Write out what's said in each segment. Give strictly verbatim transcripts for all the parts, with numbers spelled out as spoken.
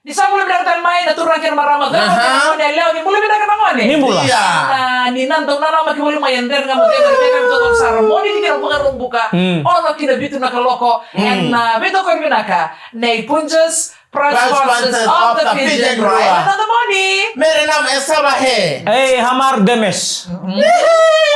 Ni sa bula vinaka tale mai na turaga kei na marama, cau na gone yalewa, ni bula vinaka na gone. Ni bula. Ia. Na, ni na dau nanamaki voli mai, e dredre ga mo cegu, ni veka mi totolo sara, mo ni kei na vakarau buka. Mm. Ono ki na vitu na kaloko, mm, ena, a, veitokoni vinaka nei Punjas, proud sponsors of the Fijian Rua. Ena noda moni. Mere nama e sava he. Ei, Hamar Demes. Mm.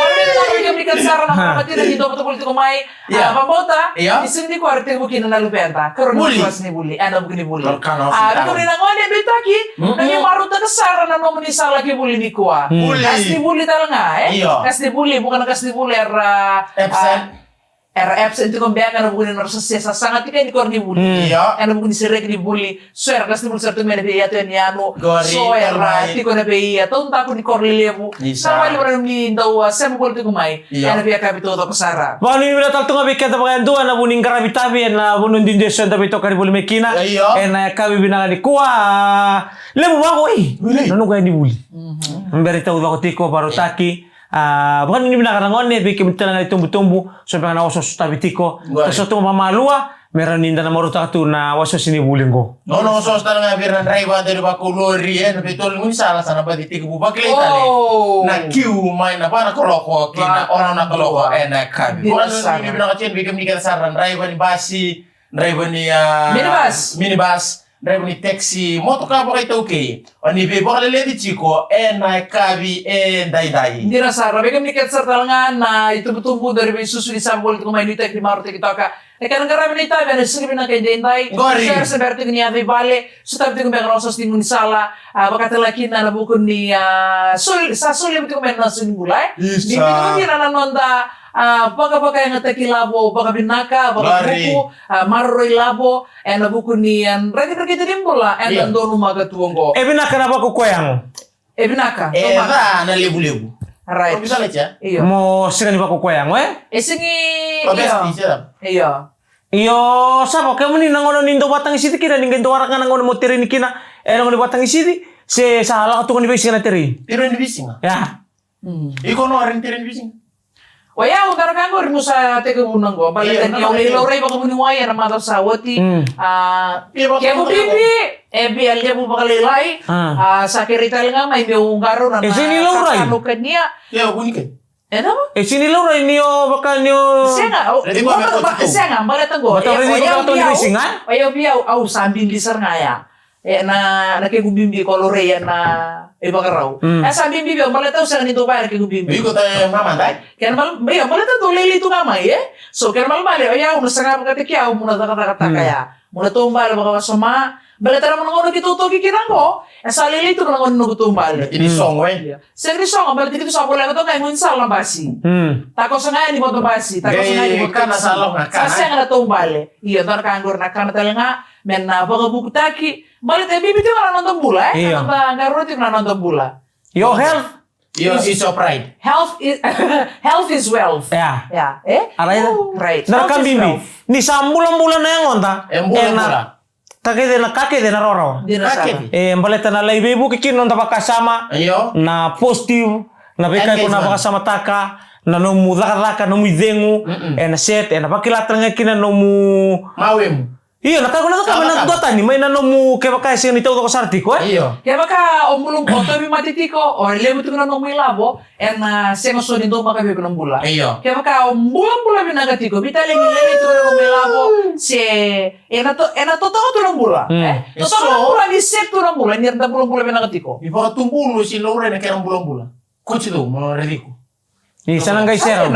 Ora ni vinaka vei kemuni kece sara na marama tina ni dau vata voli tiko mai. Ia. A, vakabauta, ia, ni siga nikua era tekivu kina na luveda. Karua ni vuli. Vuli. Ena vuku ni vuli. Karua ni vuli. A, vuli. Vuli na gone, beitaki, mm-mm, na ni marautaka sara na nomuni sa laki vuli nikua. Mm. Vuli. Qasenivuli tale ga, e? Io. Qasenivuli, vuqa na qasenivuli era, a, absent. Era absent tiko beka ena vuku ni nodra sa se sasaga tiko ni koronivuli. Mm. Io. Ena vuku ni sereki ni vuli. So era qasenivuli sara tu mai na veiyatu e yanuyanu. Qori, so era tiko mai na vei, a, taudaku ni koro lelevu. Isa. Sa vale vei kemuni dau, a, sema voli tiko mai. Io. Ena veiyakavi taucoko sara. Vakanuinui vinaka tale tu ga vei keda vakayadua ena vuku ni qaravi itavi ena vanua duidui eso eda veitokani voli mai kina. Io. Ena yakavi vinaka nikua, a, levu vaqo, ei. Ui. Na noqu yadi vuli. Mhm. Bera ni taucoko tiko, vakarautaki. A, vakanuinui vinaka na gone, vei kemuni tale ga na itubutubu, so beka na oso sotavi tiko. Qori. Ka so tu vakamalua, me rawa ni da na marautaka tu na wasewase ni vuli qo. Ono oso tale ga vei ira na draiva, draiva ko lori, e, na veitolo ni gaunisala sa na baci tekivu vakilai tale. Oh. Na kiu mai na va na kaloko ki na ono na kaloko ena yakavi. Dina sara. Vakanuinui vinaka tiko vei kemuni kece sara na draiva ni basi, draiva ni, a, minibus. Minibus. Draiva ni taxi, motoka vakaitaukei. O ni veivakaleleci tiko ena yakavi edaidai. Dina sara, vei kemuni kece sara tale ga na itubutubu, daru veisusu ni sa voli tiko mai, nuitaki ni marautaki toka. Na kena qaravi na itavi ena siga vinaka edaidai. Qori. So era se bera tiko ni yaco i vale, sotavi tiko beka na wasewase ni gaunisala, a, vakatalega kina ena vuku ni, a, soli, sa soli levu tiko mai na siga ni bula, e? Isa. Ni biuta kina na noda, a, vakavakayagataki lavo, vakavinaka, vakavuku, a, maroroi lavo, ena vuku ni, a, drakidrakita ni bula eda donumaka tu oqo. Io. E vinaka na vakakoya yago. E vinaka. E ca na levulevu. Right. Io. Mo sega ni vakakoya yago, e? E sega ni, io. Io. Io, sa vaka kemuni na gauna ni dau vakatagisici kina, ni qai dau waraka ga na gauna mo tereni kina, e na gauna ni vakatagisici, se sa lako tu ga ni veisiga na tereni. Tereni veisiga? Ia. Mm. Iko no reni tereni veisiga? O yau, dara ka qori, meu sa tekivu na qo. Baleta ni au lai laurai vakavuniwai ena macawa sa oti. Mm. A, kequ bibi e via levu vakalailai. A, sa kerei tale ga mai meu qarauna na kakana o kania. E sega ni laurai ni o vaka ni o. Sega, au, sega, baleta qo. O yau via au, o yau via au sa bibi sara ga ya. E, na, na kequ bibi ko laurai ena ivakarau. Mm. E sa bibi vei au, baleta au sega ni dau vaya na kequ bibi. Iko ta mama dai? Kena mal-, io, baleta dau lailai tu ga mai, e? So, kena malemale, o yau na saga vakataki au, mo na cakacakataka ya. Mo na taubale vakawasoma, baleta na gauna keitou toki kina qo, e sa lailai tu na gauna ni noqu taubale. Ni sogo, e? Ia. Sega ni sogo, baleta keitou sa voleka toka e gaunisala na basi. Mm. Takoso ga yani vodo basi, takoso ga yani vodo basi. Sa sega na taubale. Ia, dua na ka qori na kana tale ga, me na vakavukutaki, baleta e bibi tiko na noda bula, e? Io. Na noda qarauna tiko na noda bula. Your health. Io, is your pride. Health is, health is wealth. Ia. Ia, e? Alright. Right. Na ka bibi. Health is wealth. Ni sa bulabula na yagoda. E bulabula. Ka kece na, ka kece na rawarawa. Dina sara. Ka kece. E, baleta na lai veivuke kina noda vakasama. Io. Na positive, na veika iko na vakasamataka, na nomu cakacaka, nomu icegu, ena set, ena vakila tale ga kina nomu mawemu. Io, na ka ko na cakava na dua tani, mai na nomu kevaka e sega ni taucoko sara tiko, e? Io. Kevaka o bula, o tauvimate tiko, o levu tiko na nomu ilavo, ena sega so ni daumaka vei iko na bula. Io. Kevaka o bulabula vinaka tiko, veitalia ni lailai tu na nomu ilavo, se ena to-, ena totoka tu na bula, e? Totoka na bula, ni set tu na bula, ni ra da bulabula vinaka tiko. Ni vakatubulu, se laurai na kena bulabula. Koci cou, mo raici iko. Ni sa na qai serau.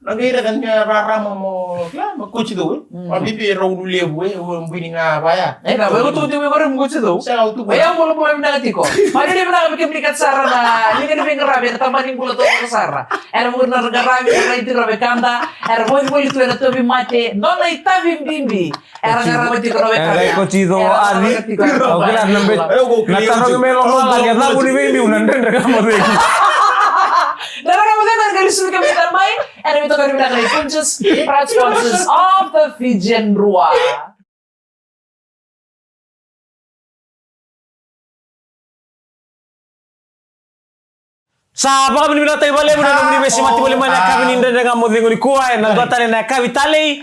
Na qai raica ni rarama mo, kila, mo koci cou, e? Mo bibi e rau ulu levu, e, o bini ga vaya. E, na, o iko tu, tu, o iko rau mo koci cou. Sa au tu. O yau bulabula vinaka tiko. Mani ni vinaka vei kemuni kece sara na liga ni veiqaravi ena tabana ni bula taucoko sara. Era vuqa na qaravi, era rai tiko na wekada, era volivoli tu ena tauvimate, dua na itavi bibi. Era qarava tiko na wekada. Era koci cou, era koci cou. Au kila na be-, na tarogi me lomalagi, a cavu ni veibiu, na dredre ka mo cegu. Na dredre ka mo cegu, na qai lesu vei kemuni tale mai. Ena veitokoni vinaka nei Punjas, proud sponsors of the Fijian Rua. Sa vakavinavinakataki vakalevu na nomuni veisemati voli mai na yakavi ni Dredre Ga Mo Cegu nikua, ena dua tale na yakavi talei,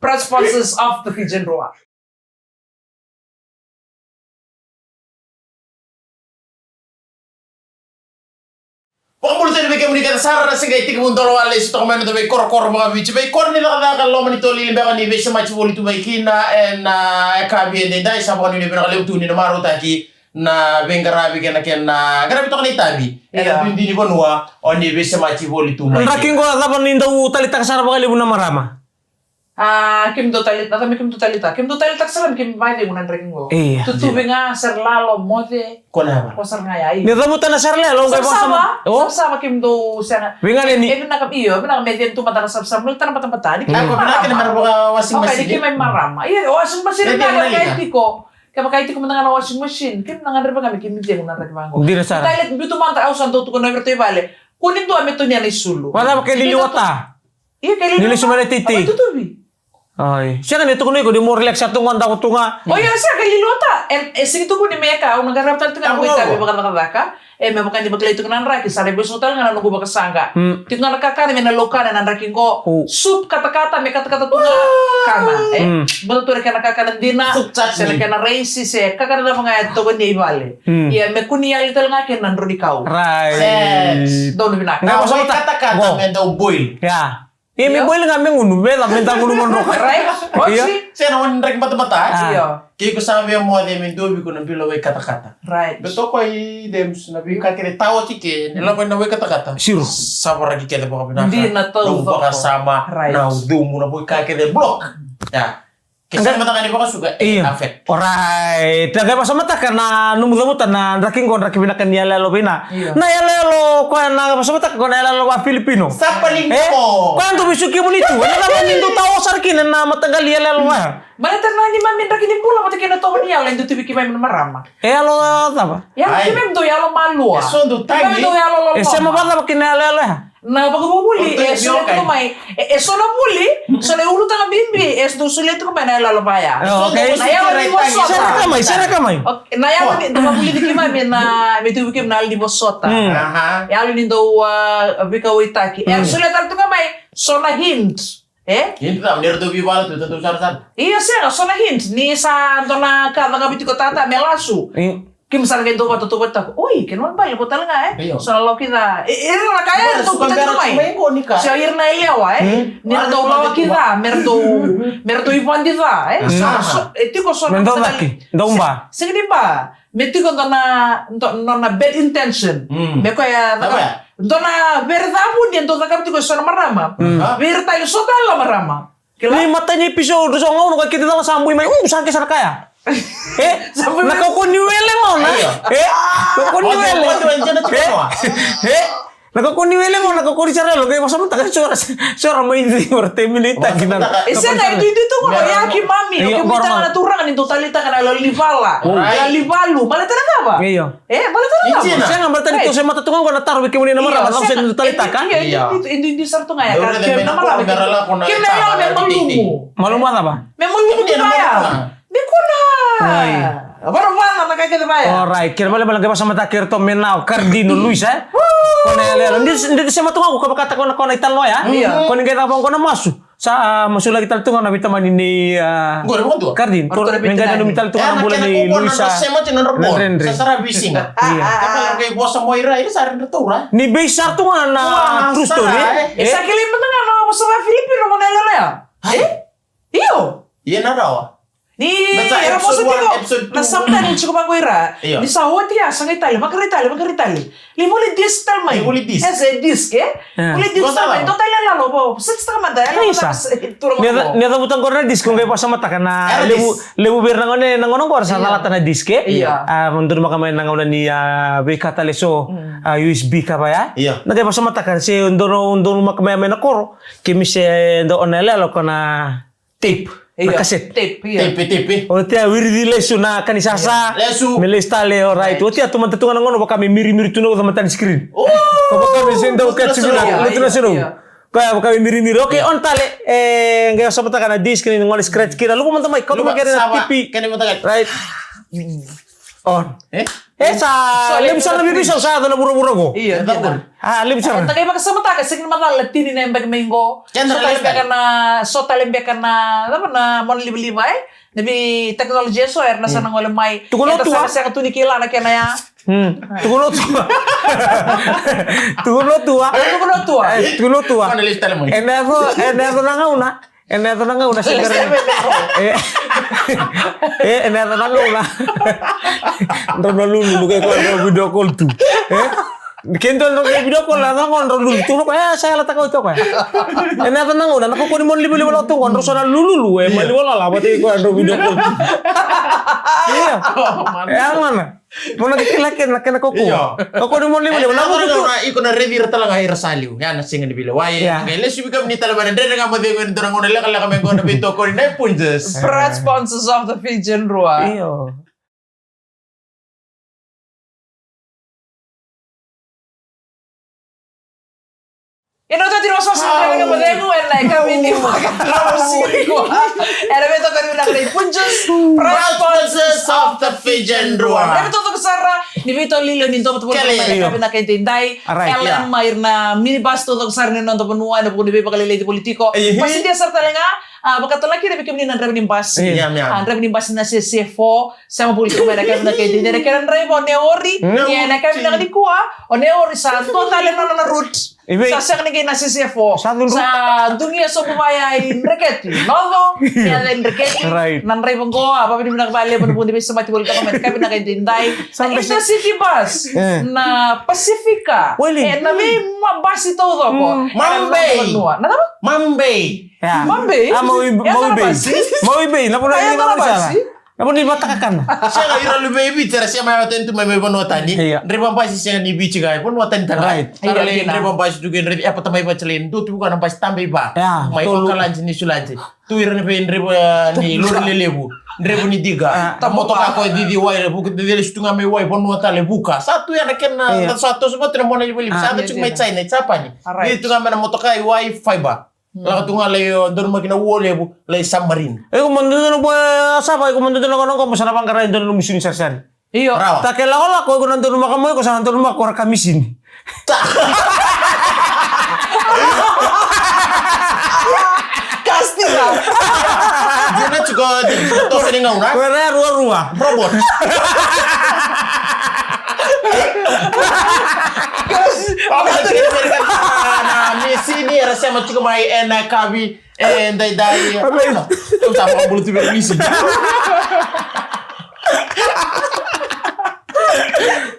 Proud sponsors of the Fijian Roa. Vakabula tale vei kemuni kece sara na siga e tekivu dola wale, se toka mai na noda veikorokoro vakaviti, veikoro ni cakacaka, loma ni tolili beka ni veisemati voli tu mai kina ena, ah, yakavi edaidai. Sa vakanuinui vinaka levu tu ni na marautaki na veiqaravi kei na kena qaravi toka na itavi ena duidui ni vanua, o ni veisemati voli tu mai kina. Draki qo, cava ni dau taleitaka sara vakalevu na marama? Ah, kemudou taleitaka, me kemudou taleitaka, kemudou taleitaka sara me kemudou vakacegu na draki qo. Io. Tutuvi ga, sere lalo, moce. Ko na yava. Ko sara ga ya, io. Ni cavuta na sere lalo, qai vakasama. Savasava, o? Savasava kemudou sega. Veiganeni. E vinaka, io, e vinaka me cegu tu mada na savasava, mada na batabata. Ni kemudou marama. Ko vinaka ni mara vaka washing machine. Okay, ni kemudou marama. Io, washing machine e vinaka ni kai tiko. Kevaka e tiko mada ga na washing machine, kemudou na gadreva ga me kemudou cegu na draki vaqo. Dina sara. Toilet, biu tu mada, au sa dau tukuna vei iratou i vale. Kua ni dua me tonia na isulu. Vacava ke liliwa ta? Ia, ke liliwa ta. Ni lesu mai na teitei. Tutuvi. Ai. Sega ni tukuna iko ni mo relax tu ga, davo tu ga. O ia, sega, ke liliwa ta. E, e sega ni tukuni me ka, au na qarava tale tu ga na noqu itavi vakacakacaka. E, me vaka ni vakilai tiko na draki, sa na veiso tale ga na noqu vakasaqa. Mm. Tiko ga na kakana me na laukana na draki qo. Oh. Soup katakata, me katakata tu ga kana, e. Mm. Bata tu na kena kakana dina, se na kena raisi, se kakana cava ga e tokoni i vale. Mm. Ia, me kua ni yali tale ga kina na dro ni kau. Right. Donu vinaka. Na wai katakata me dau boil. Yeah. Ia me boil ga me gunu, me da, me da gunu madroka. Right? Ia. Oji? Se na wani draki batabata, e? Ah. Ia. Ke iko sa via moce me dua vei iko na bilo wai katakata. Right. Beto ko i dems na veika kece tawa tike, ni lako na wai katakata. Siro. Sa varaki kece vakavinaka. Dina taucoko. Na vakasama, right, na ucumu, na veika kece block. Ia. Ke sa mata ga ni vakasuka, e, affect. Alright. Qai vakasamataka na nomu cavuta na draki qo, draki vinaka ni yaloyalo vei na. Io. Na yaloyalo koya na vakasamataka koya na yaloyalo va Filipino. Sapaling mo. Koya dou veisuki muni tu. Na cava ni dou tawa sara kina na mataqali yaloyalo va. Baleta na neimami draki ni bula vata kei na tovo ni yalo e dau tu vei keimami na marama. E yalo cava? Yalo keimami dau yalo malua. E so dau tagi. Keimami dau yalo loloma. E sema vacava kina yaloyalo ya? Na vakavuvuli, e solia tiko mai. E, e so na vuli, so na ulutaga bibi, e dau solia tiko mai na yaloyalo vaya. Oh, okay. Na yalo ni vosota. Sereka mai, sereka mai. Okay, na yalo ni, dau vavulici keimami na, me tu vei keimami na yalo ni vosota. Mm. Aha. Yalo ni dau, ah, veikauwaitaki. E solia tale tiko mai, so na hint. E? Hint cava, ni ra dau veivala tu, dau sarasara. Io, sega, so na hint. Ni sa dua na ka cakavi tiko tata me lasu. Mm. Keimami sa na qai dau vakatautauvatataka. Oi, kena ibalebale tale ga, e? Io. So na lako i ca. E, e, ira na ka, e, era dau suka bera tu mai. So ira na yalewa, e? Mm. Ni ra dau lawaki ca, me ra dau, me ra dau ivadi ca, e? Mm. So, so, e tiko so na ka. Me dau cake, dau ba. Sega ni ba. Me tiko dua na, dua, dua na bad intention. Mm. Me koya, cava ya? Dua na vere ca vuni e dau cakava tiko e so na marama. Mm. Vei ira tale so tale na marama. Kila? Ni matai ni episode, so gauna ko kete cala sa bui mai, um, sa ke sa na kaya. E? Sa bui mai. Na kaukauwa ni wele gauna. Io. E? Kaukauwa ni wele. E? Na kaukauwa ni wele gauna, na kaukauwa ni sere yalo, qai vakasamataka, so ra, so ra mai di, ora te minitaki na. E sega, e duidui tu gauna, ya keimami, o keimami taga na turaga ni dau taleitaka na yaloyalo ni vala. Yaloyalo ni valu, baleta na cava? Io. E, baleta na cava? Sega, baleta ni tou se mata tu ga qo na taro vei kemuni na marama, cava se dau taleitaka. Io, e duidui sara tu ga ya, kemuni na marama, kemuni na yalo me malumu. Malumu a cava? Me malumu tu ga ya. Ni kua na varavara na ka kece vaya. Alright, kena ibalebale qai vakasamataka kei ratou me na o Cardino Luis, e? Ko na yaloyalo. Ni, ni sema tu ga ko ka vakataka ko na, ko na italanoa ya. Io. Ko ni qai caka vaqo na masu. Sa, ah, masulaki tale tu ga na veitamani nei, ah, Cardino. Me qai nanumi tale tu ga na bula nei Luis, ah, na dredre. Io. Ni based sara tu ga na true story, e? E sa kilai mada ga na vosa va Filipino mo na yaloyalo ya. E? Io. Ia na rawa. Ni era vosa tiko na subtitle tiko vaqo ira. Io. Ni sa oti ya, sa qai tale, vakarai tale, vakarai tale. Ni voli disc tale mai. Ni voli disc. E se disc, e? Voli disc tale mai. Dua tale yaloyalo, vo. Sa disc taka mada, yaloyalo. Ni cavuta qori na disc, qai vakasamataka na levu, levu vei ira na gone, na gone qori sa calata na disc, e? Io. A, donumaka mai na gauna ni, a, veika tale so, a, U S B ka vaya. Io. Na qai vakasamataka se donu, donumaka mai, mai na koro, keimami se dau na yaloyalo ko na tape. Io. Na cassette. Tape, io. Tape, tape. Oti a wirici lesu na kanisasa. Lesu. Me lesu tale, alright. Oti a tomata tu ga na gauna vaka me mirimiri tu na uca matani screen. Ko vaka me se dau catch vinaka. Io, io. Koya vaka me mirimiri. Okay, on tale. E, qai vakasamataka na disc ni gone scratch kina. Luva mada mai, kauta mai kena pipi. Kena mada mai. Right. On. E? E sa levu sara na veiveisau sa yaco na vuravura qo. Io, dina. A, levu sara. E, da qai vakasamataka, sega ni macala na tini na yabaki mai qo. So tale beka na, so tale beka na, cava na monalivaliva, e? Na vei technology eso era na sa na gole mai. Tukuna o tua. Sega tu ni kila na kena ya. Tukuna o tua. Tukuna o tua. Tukuna o tua. E, tukuna o tua. Ena yaco, ena yaco na gauna. Ena yaco na gauna se qara. E, e, ena yaco na gauna. Drau na lululu ke koya drau video call tu. E? Ke dua drau ke video call na gauna drau lulu tu. E, sa yalataka oti o koya. Ena yaco na gauna na kaukaua ni monalivaliva lako tu qo drau sa na lululu e maliwa lala vata kei koya drau video call tu. Ia. E a gona. Mo na kila kena, kena kaukaua. Io. Kaukaua ni monalivaliva. E, na gauna iko na raici ira tale ga ira sa liu. Ia na siga ni veilewai. Ia. Qai lesu vei kemuni tale mai na Dredre Ga Mo Cegu ena dua na gauna lekaleka mai qo na veitokoni na Punjas. Proud sponsors of the Fijian Drua. Io. Ena dua tale na wasewase na Dredre Ga Mo Cegu ena yakavi ni Vakarauwai nikua. Ena veitokoni vinaka na Punjas, proud sponsors of the Fijian Drua. Ena veitokoni sara ni veitokoni lilo ni domo topolo mai na yakavi vinaka edaidai. Alright, yeah. Ela mai ira na minibus taucoko sara ni noda vanua ena vuku ni veivakaleleci voli tiko. Pasidia sara tale ga, a, vakatalaki ira vei kemuni na draiva ni basi. Yeah, yeah. A, draiva ni basi na C C four, sema voli tiko mai na yakavi vinaka edaidai. Kena draiva o Neori, ia na yakavi vinaka nikua, o Neori sa dua tale na nona route. Sa sega ni qai na C C four. Sa dugia sobu vaya i Dreketi Noco, ia i Dreketi. Right. Na draiva qo, a, vakavinavinaka vakalevu ena vuku ni veisemati voli toka mai na yakavi vinaka edaidai. Na Intercity Bus, na Pasifika, e, na veibasi taucoko. Maubei. Na cava? Maubei. Maubei? A, Maui, Maui Bay. Maui Bay, na vanua ni basi. Na vanua ni vakatakakana. Sega, ira luve i Viti era sema yawa tani tu mai, mai vanua tani. Io. Draiva basi sega ni Viti ga, vanua tani tale ga. Right. Era lai draiva basi tu ke draiva, e pata mai Viti lai, dua tu vua na basi tabe i va. Mai Okaladi, Niusiladi. Tu ira na vei draiva ni lori lelevu, draiva ni diga. Na motoka ko e cici wai, vuka cici lesu tu ga mai wai, vanua tale vuka. Sa tu ya na kena, sa toso vata na monalivaliva. Sa tu tiko mai China, Japani. Cici tu ga mai na motoka i wai, fiber. Lako tu ga lai, o, donumaki na uo levu, lai submarine. E, ko ma dodonu bua, sava, ko ma dodonu na gauna qo mo sa na vaqara e dua na nomu misini sarisari. Io. Rawa. Ta ke lakolako, ko na donumaka mo, ko sa na donumaka ko ra ka misini. Kastina. Dina tiko, dina tiko, toso ni gauna. Ko ra ruarua. Robot. Na misini era sema tiko mai ena yakavi edaidai. Au sa vakabula tu vei misini.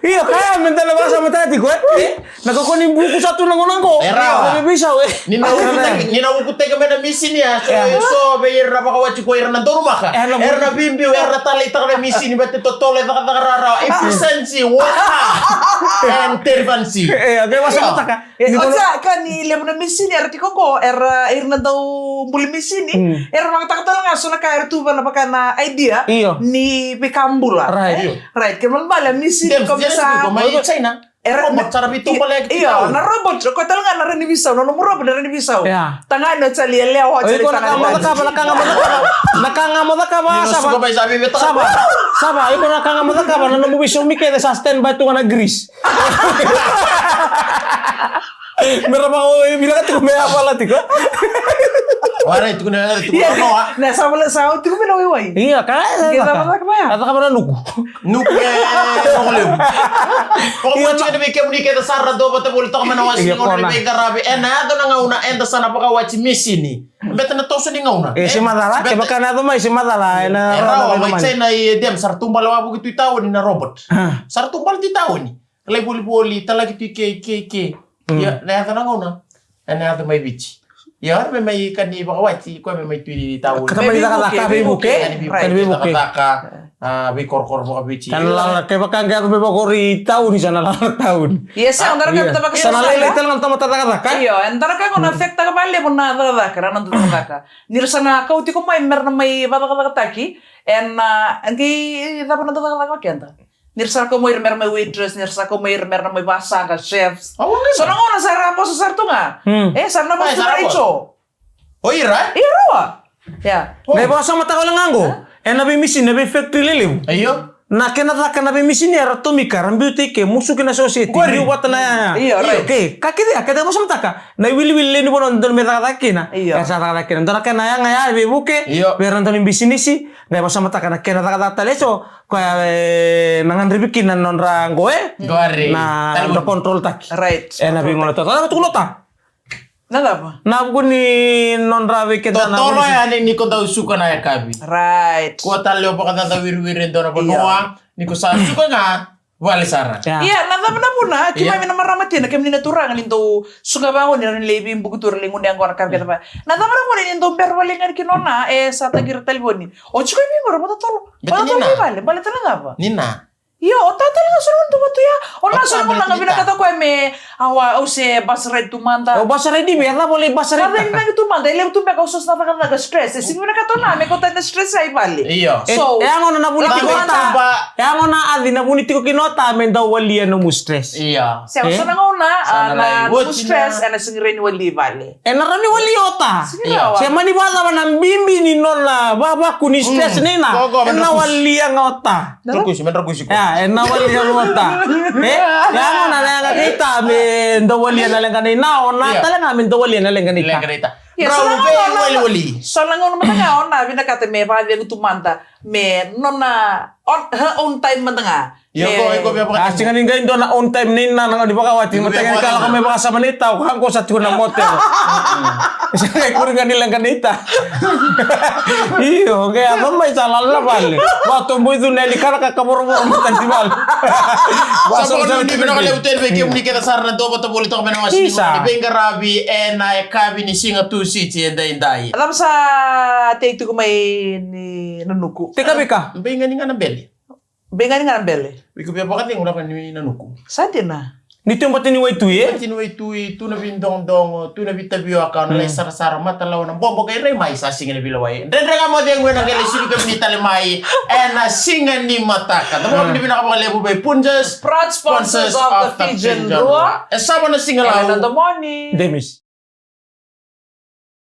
Io, kaya me da na vakasamataka tiko, e? Na kaukaua ni buku sa tu na gauna qo. E rawa. Na veiveisau, e. Ni na ukutaki, ni na ukutaki mai na misini ya. So, so vei ira na vakawati ko ira na donumaka. Era na biubiu, era na taleitaka na misini, vata totolo e cakacaka rarawa. Efficiency, water, and delivery. E, okay, vakasamataka. E, ni o kono sa ka ni levu na misini era tiko qo, era, ira na dau buli misini, era vakataka tale ga so na ka era tu vana vaka na idea ni veika bula. Right. Right, kena ibalebale misini ko me sa mai China. Era robot sara veitubale ki tau. Io, na robot, ko tale ga na rani veisau, na nomu robot na rani veisau. Tagane o Charlie e lewa o Charlie tagane. Na ka mo cakava, na ka mo cakava, na ka mo cakava, sava. Sava, sava, iko na ka mo cakava, na nomu veisau mi kece sa standby tu ga na grease. Mera vaka o e vinaka tiko me a vala tiko. Warai tiko na, tiko na noa. Na sa vala sa o tiko me na waiwai. Ia, ka e sa caka. Sa caka vana nuku. Nuku e rogo levu. Ia, tiko na vei kemuni keda sa ra dua vata voli toka mai na wasi ni gauna ni veiqaravi. Ena yaco na gauna eda sa na vakawati misini. Beta na toso ni gauna. E se macala, kevaka na yaco mai se macala, ena rawa mai China. E dem sa ra tubale wavoki tu i tauni na robot. Sa ra tubale tu i tauni. Lai volivoli, talaki tu i ke, i ke, i ke. Ia, na yaco na gauna. Ena yaco mai Viti. Ia, ora me mai ka ni vakawati, koya me mai tu i tauni. Ka mai cakacaka, veivuke. Ka ni veivuke. Cakacaka, a, veikorokoro vakaviti. Ka na lala, kevaka qai yaco me vakori i tauni, sa na lala tauni. Ia, sa na lailai tale ga na tamata cakacaka. Io, eda na ka qo na affect-taka vakalevu na cakacaka, na noda cakacaka. Ni ra sa na kau tiko mai, mera na mai vakacakacakataki, ena, a, qai cava na noda cakacaka keda. Ni ra sa kau mai ira mera mai waitress, ni ra sa kau mai ira mera mai vasaqa, chefs. So na gauna sa ra vosa sara tu ga. E, sa ra na vosa tu ga na H R. O ira? Ira rua. Ia. Na ivakasamataka wale ga qo. Ena veimisini, na veifactory lelevu. Io. Na kena caka na veimisineri, tomika, ra biuta i ke, musuki na soseti, Qori. Biu vata na yaya. Io, right. Okay, ka kece, ka kece, vosa mataka. Na iwiliwili lewe ni vanua dodonu me cakacaka kina. Io. E sa cakacaka kina. Dua na kena yaga ya e veivuke. Io. Vei ira na dau ni bisinisi. Qai vosa mataka na kena cakacaka tale eso. Koya, e, na gadrevi kina na nodra qo, e? Qori. Na, tale nodra control taki. Right. E na veigauna tale. Tale, tukuna ota. Na cava? Na vuku ni nodra vei keda na totolo vuku ni yani ni ko dau suka na yakavi. Right. Kua tale o vakacaca wiriwiri e dua na vanua, ni ko sa suka ga vale sara. Ia. Ia, na cava na vuna, keimami na marama tina, kemuni na turaga ni dau suka vagoni, na ni lai veibuki tu ra lai gunu yaqona ka kece va. Na cava na vuna ni dau bera vale ga ni kina o Na, e sa tagi ira talevoni. O tiko i vei qori, vakatotolo. Baleta ni Na. Vakatotolo i vale, baleta na cava? Ni Na. Io, o Ta tale ga so na gauna tu vata ya. O Na so na gauna ga vinakata koya me, awa, au se bus ride tu mada. O bus ride me, a cava lai bus ride? Sa cagicagi tu mada, e levu tu beka au so na cakacaka stress. E sega ni vinakata o Na me kauta na stress ya i vale. Io. So, e, e a gauna na vuli tiko o Ta. E a gauna a cina vuni tiko kina o Ta me dau walia nomu stress. Io. Se, e? So na gauna, a, na nomu stress, e na sega ni rawa ni walia i vale. E na rawa ni walia o Ta. Sega ni rawa. Se mani vakacava na bibi ni nona vavaku ni stress nei Na. E na walia ga o Ta. Drakusi, me drakusi ko. Ia, e na walia ga o Ta. E, ia, na, na yaga kei Ta, me dau walia na leqa nei Na, o Na tale ga me dau walia na leqa nei Ta. Leqa nei Ta. Ia, so na gauna, wali, wali. So na gauna mada ga o Na vinakata me vakacegu tu mada, me nona on, her own time mada ga. Io, ko, iko via vakatini. A, sega ni qai dua na own time nei Na, na gauna ni vakawati, mataka ni ka lako mai vakasama nei Ta, o ka qo sa tiko na motel. Sega ni kuri ga ni leqa nei Ta. Io, qai a mai sa lala vale. Vatobo i cu na yali kara ka kavorovoro matani vale. Sa bau ni vinaka levu tele vei kemuni kece sara na dua vata voli toka mai na wasi ni veiqaravi ena yakavi ni siga Tusiti edaidai. Cava sa tei tuku mai ni Nanuku? Tei ka vei ka? Vei ga ni ga na bele. Vei ga ni ga na bele. Vei ko via vakacegu lako ni Nanuku. Sa dina. Ni tu bati ni waitui, e? Bati ni waitui, tu na vidogodogo, tu na vitavioka, na lai sarasara, matalawa, na bobo, kei rai mai sa siga ni veilewai. Dredre ga mo cegu ena qai lai sulu kemuni tale mai ena siga ni mataka. Da vakavinavinaka vakalevu vei Punjas, proud sponsors of the Fijian Drua. E sava na siga Ena Lau. Domoni. Demis.